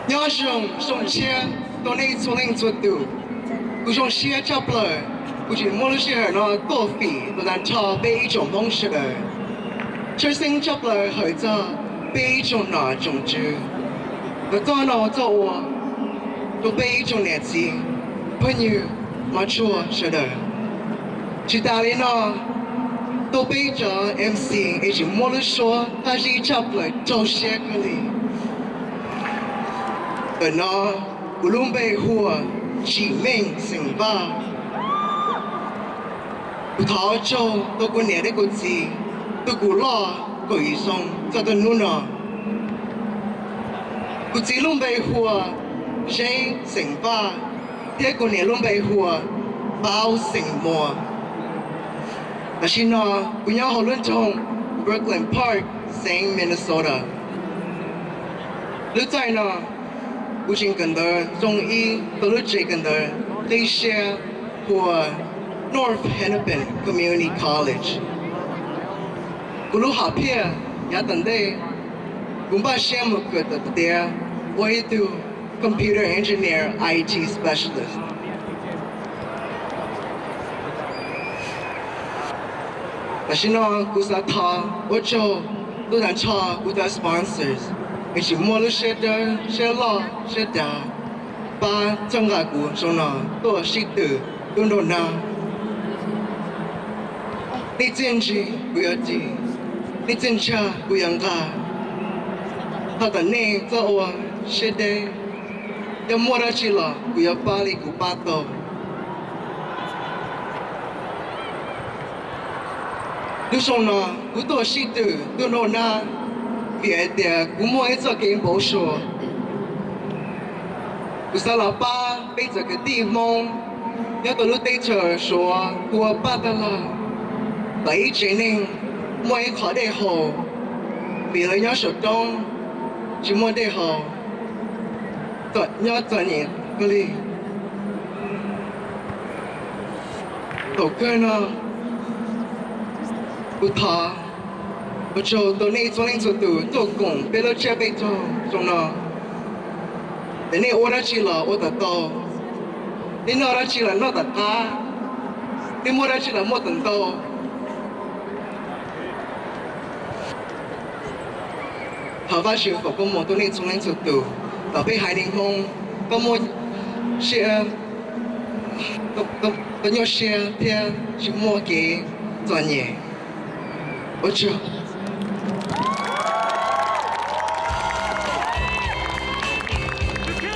Nyob zoo, zoo siab rau nej txhua leej txhua tus. Kuv zoo siab tshaj plaws, kuv tseem muab lub sij hawm no tuaj fim los tag nrho peb ib tsoom Hmoob sawv daws, tshwj xeeb tshaj plaws hawm txog peb ib tsoom nom tsoom tswv, los txog no txog ua rau peb ib tsoom niam txiv phooj ywg mov tshua sawv daws. Tsis tas li no, tuaj peb cov M C es tseem muaj lub suab qab zib tshaj plaws rau siab kawg li. Ntawm no kuv lub npe hu ua Tsim Meej xeem Vaj. Kuv thov ua tsaug rau kuv niam thiab kuv txiv, tus kuv loj kaum yim xyoo txog tus hnub no. Kuv txiv lub npe hu ua Zeb xeem Vaj, thiab kuv niam lub npe hu ua Paub xeem Muas. Tam sim no kuv nyob hauv lub nroog Brooklyn Park, xeev Minnesota. Lub caij no kuv tseem kawm ntawv zoo ib tug lub tsev kawm ntawv qib siab hu ua North Hennepin Community College. Kuv lub hom phiaj yav tom ntej, kuv npaj siab mus kawm tau tiav ua ib tug computer engineer, I T specialist. Tam sim no kuv xav thov ua tsaug rau tag nrho kuv cov sponsors, es tseem muaj lub siab dawb siab loj siab dav pab txhawb nqa kuv zoo no tuaj sib tw ntuj nraug nag. Nej txiaj ntsig kuv yuav ris, nej txiaj ntsig kuv yuav nqa. Thov kom nej txhob ua siab deb, yog muaj dab tsi los kuv yuav pab li kuv pab tau. Lub xyoo no kuv tuaj sib tw ntuj nraug nag vim hais tias kuv muaj ib txoj kev npau suav. Kuv xav los pab peb txhua kwv tij Hmoob nyob rau lub teb chaws Suav hu ua Paj Tag Log, kom ib tsev neeg muaj ib qho dej haus, vim lawv nyob saum roob tsis muaj dej haus, nyob txom nyem kawg li. Thaum kawg no kuv thov ua tsaug rau nej txhua leej txhua tus tuaj koom peb lub tsiab peb caug zoo no. Ces nej ua dab tsi los ua tau tau, nej noj dab tsi los noj tau qab, nej muaj dab tsi los muaj tau ntau. Thov Vajtswv foom koob hmoov rau nej txhua leej txhua tus, kom peb haiv neeg Hmoob koj muaj siab, koj nyuaj siab thiab tsis muaj kev txom nyem. Ua tsaug.